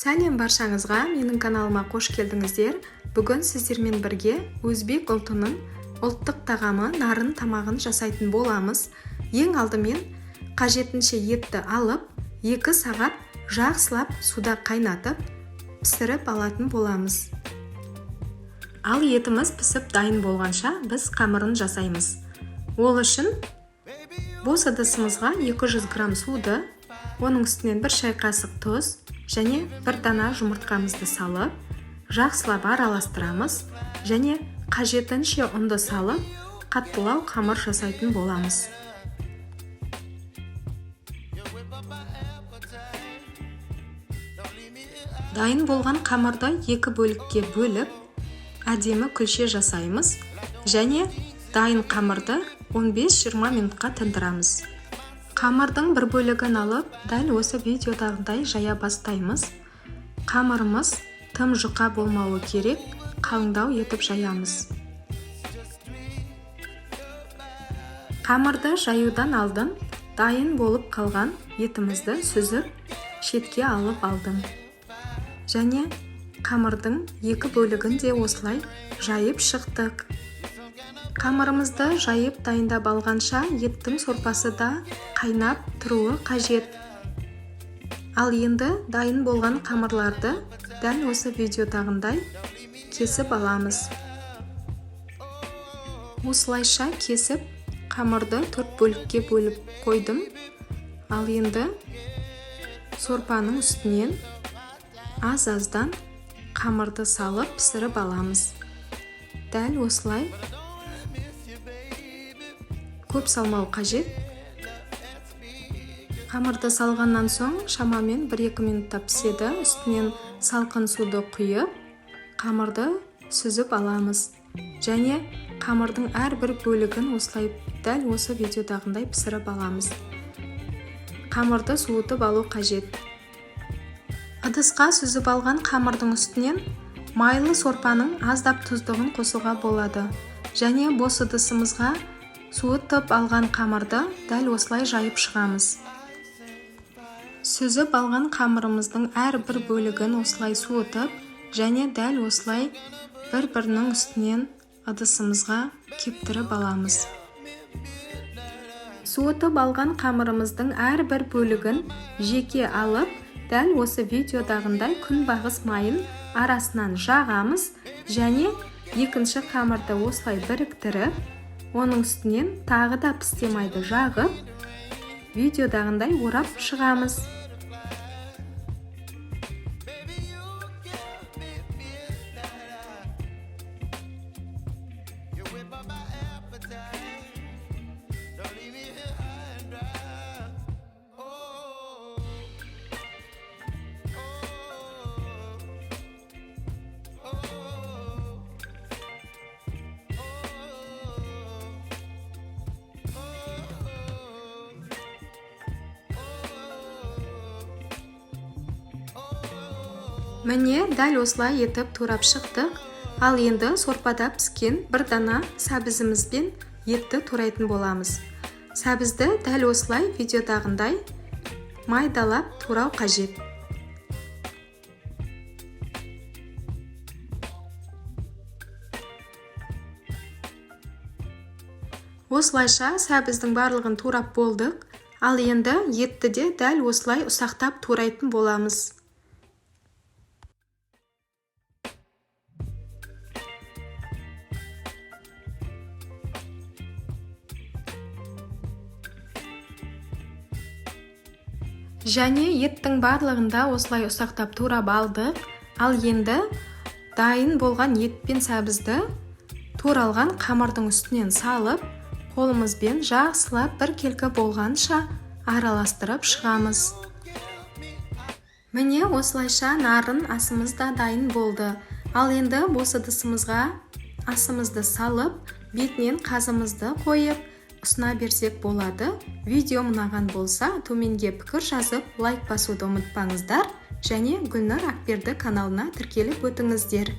Сәлем баршаңызға, менің каналыма қош келдіңіздер. Бүгін сіздермен бірге өзбек ұлтының ұлттық тағамы нарын тамағын жасайтын боламыз. Ең алдымен қажетінше етті алып, 2 сағат жақсылап суда қайнатып, пісіріп алатын боламыз. Ал етіміз пісіп дайын болғанша біз қамырын жасаймыз. Ол үшін бос ыдысымызға 200 грамм суды, оның үстінен 1 шай қасық тұз және 1 дана жұмыртқамызды салып, жақсылап араластырамыз және қажетінше ұнды салып, қаттылау қамыр жасайтын боламыз. Дайын болған қамырды 2 бөлікке бөліп, әдемі күлше жасаймыз және дайын қамырды 15-20 минутқа тындырамыз. Қамырдың бір бөлігін алып, дәл осы видеодағыдай жая бастаймыз. Қамырымыз тым жұқа болмауы керек, қалыңдау етіп жаямыз. Қамырды жаюдан алдын дайын болып қалған етімізді сүзіп, шетке алып алдым. Және қамырдың 2 бөлігін де осылай жайып шықтық. Қамырымызды жайып дайындап алғанша еттің сорпасы да қайнап тұруы қажет. Ал енді дайын болған қамырларды дәл осы видеодағындай кесіп аламыз. Осылайша кесіп қамырды 4 бөлікке бөліп қойдым. Ал енді сорпаның үстінен аз-аздан қамырды салып пісіріп аламыз. Дәл осылай көп салмау қажет. Қамырды салғаннан соң шамамен 1-2 минутта піседі. Үстінен салқын суды құйып, қамырды сүзіп аламыз. Және қамырдың әрбір бөлігін осылай дәл осы видеодағындай пісіріп аламыз. Қамырды суытып алу қажет. Ыдысқа сүзіп алған қамырдың үстінен майлы сорпаның аздап тұздығын қосуға болады. Және бос ыдысымызға суытып алған қамырды дәл осылай жайып шығамыз. Сүзіп алған қамырымыздың әрбір бөлігін осылай суытып, және дәл осылай бір-бірінің үстінен ыдысымызға кептіріп аламыз. Суытып алған қамырымыздың әрбір бөлігін жеке алып, дәл осы видеодағындай күнбағыс майын арасынан жағамыз және екінші қамырды осылай біріктіріп, оның үстінен тағы да пісте майды жағып, видеодағындай орап шығамыз. Міне, дәл осылай етіп турап шықтық. Ал енді сорпада піскен бір дана сәбізімізбен етті турайтын боламыз. Сәбізді дәл осылай видеодағындай майдалап турау қажет. Осылайша сәбіздің барлығын турап болдық. Ал енді етті де дәл осылай ұсақтап турайтын боламыз. Және еттің барлығында осылай ұсақтап турап алдық. Ал енді дайын болған ет пен сәбізді туралған қамырдың үстінен салып, қолымызбен жақсылап біркелкі болғанша араластырып шығамыз. Міне, осылайша нарын асымыз да дайын болды. Ал енді бос ыдысымызға асымызды салып, бетінен қазымызды қойып, ұсына берсек болады. Видео ұнаған болса, төменге пікір жазып, лайк басуды ұмытпаңыздар және Гүлнұр Акберді каналына тіркеліп өтіңіздер.